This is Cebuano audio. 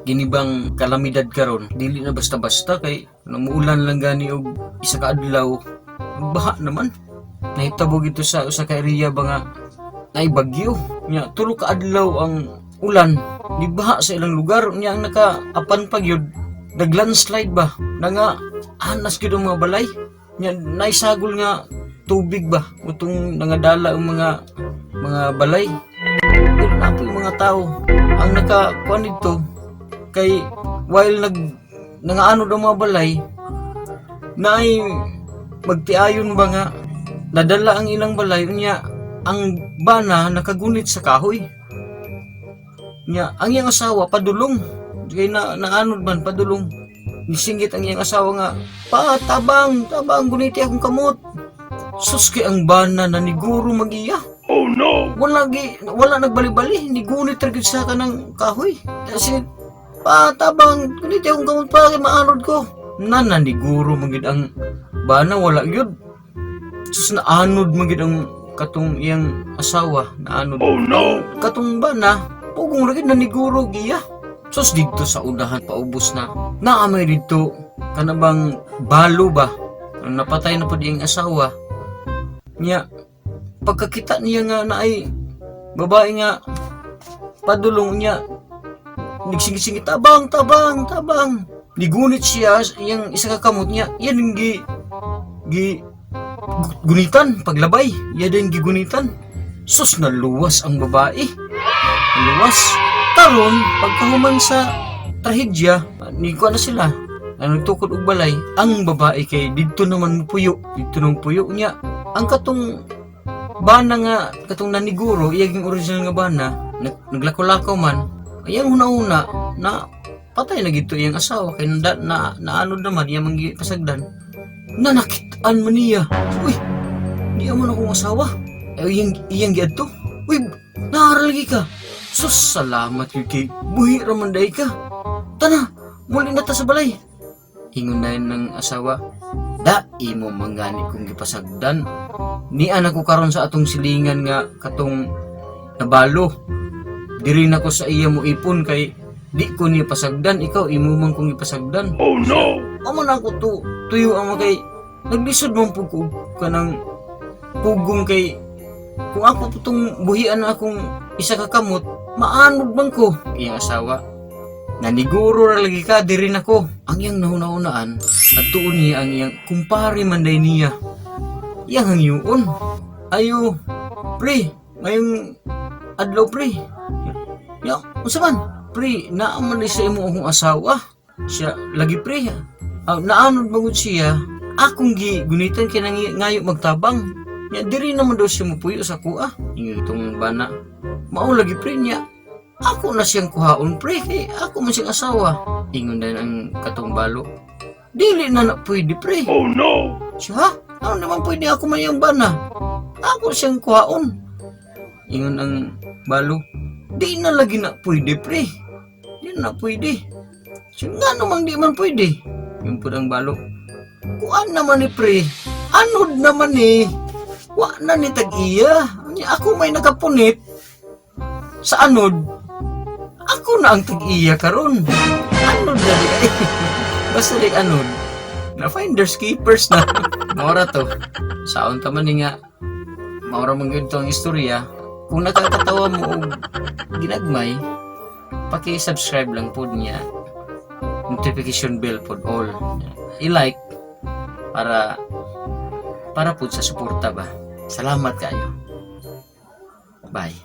Ginibang kalamidad karon, dili na basta-basta kay namuulan lang gani og isa ka adlaw, baha naman. Nahitabo gito sa usa ka area ba nga naay bagyo. Nya tulo ka adlaw ang ulan, nibaha sa ilang lugar. Nya ang naka-apan pa gyud, naglandslide ba na nga anas gyud ang mga balay. Nya naisagol nga tubig ba utong nangadala ang mga balay. Pero naa poy mga tao ang nakakuan dito kay while nag nangaano daw mga balay, naay magtiayon ba nga nadala ang ilang balay. Unya ang bana nakagunit sa kahoy. Nya ang iyang asawa padulong kay na naanod man padulong. Nisingit ang iyang asawa nga, "Pa, tabang, tabang, guniti akong kamot." Sus, kay ang bana naniguro magiya. Oh no! Wala gi, wala nagbali-bali, nigunit ra gyud sa kanang kahoy. Kasi, "Pa, tabang, guniti akong kamot pa kay maanod ko." Na naniguro man gyud ang bana, wala gyud. Sus, naanod man gyud ang katong iyang asawa, naanod. Oh no! Katong bana, pugong ra gyud naniguro giya. Sus, didto sa unahan paubos na. Naamay didto kana bang balo ba? Ang napatay na pud iyang asawa. Nya pagkakita niya nga naay babae nga padulong niya, nagsingit-singit, "Tabang, tabang, tabang." Nigunit siya iyang isa ka kamot niya, iyan ang gi gi gunitan paglabay, iya din gigunitan. Sus, naluwas ang babae. Naluwas. Karon pagkahuman sa trahedya, ni na sila. Ang nagtukod og balay, ang babae kay didto naman mupuyo, didto naman puyo niya. Ang katong bana nga katong naniguro, iyang original nga bana, naglakaw-lakaw man. Iyang huna-huna na patay na gito iyang asawa kay na naanod naman iyang manggi pasagdan. Na nakitaan man niya. "Uy, di man akong asawa." Ay, iyang giadto. "Uy, naa ra lagi ka. Sus, salamat yun kay buhi ra man day ka. Tana, muli na ta sa balay." Ingon na yun ng asawa, "Da, imo manggani kong gipasagdan. Ni anak ko karon sa atong silingan nga katong nabalo. Diri na ko sa iya mo ipon kay di ko niya pasagdan. Ikaw, imo man kong ipasagdan." Oh no! Amo na ako to tuyo ang kay naglisod man pud ko kanang pugong kay kung ako po tong buhian na akong isa ka kamot, maanod man ko. Iyang asawa, "Naniguro ra lagi ka, diri na ko." Ang iyang nahuna-hunaan, at tuon niya ang iyang kumpare man day niya. Iyang hangyoon, "Ayo, pre, ngayong adlaw, pre." "Ya, unsa man?" "Pre, naa man sa imo akong asawa." Siya, "Lagi, pre. Ah, naanod magud siya, akong gi gunitan kay nang ngayo magtabang. Nya diri naman daw siya mupuyo sa kuha." Ingon itong bana, "Mao lagi, pre, niya. Ako na siyang kuhaon, pre, kay ako man siyang asawa." Ingon din ang katong balo, "Dili na na pwede, pre." Oh no! Siya, "Ha? Ano naman pwede, ako man yung bana? Ako siyang kuhaon." Ingon ang balo, "Di na lagi na pwede, pre. Di na pwede." Siya, "Nga namang di man pwede?" Yung po ang balo, "Kuan naman ni, pre. Anod naman ni. Wa na ni tag-iya. Nya ako may nakapunit sa anod. Ako na ang tag-iya karon. Anod na di ay." Basta di anod. Na finders keepers na. Maura to. Saon ta man ni nga maura man gyud to ang istorya. Kung nakakatawa mo og ginagmay, paki-subscribe lang pod niya. Notification bell pod all. I-like para pod sa suporta ba. Salamat kayo. Bye.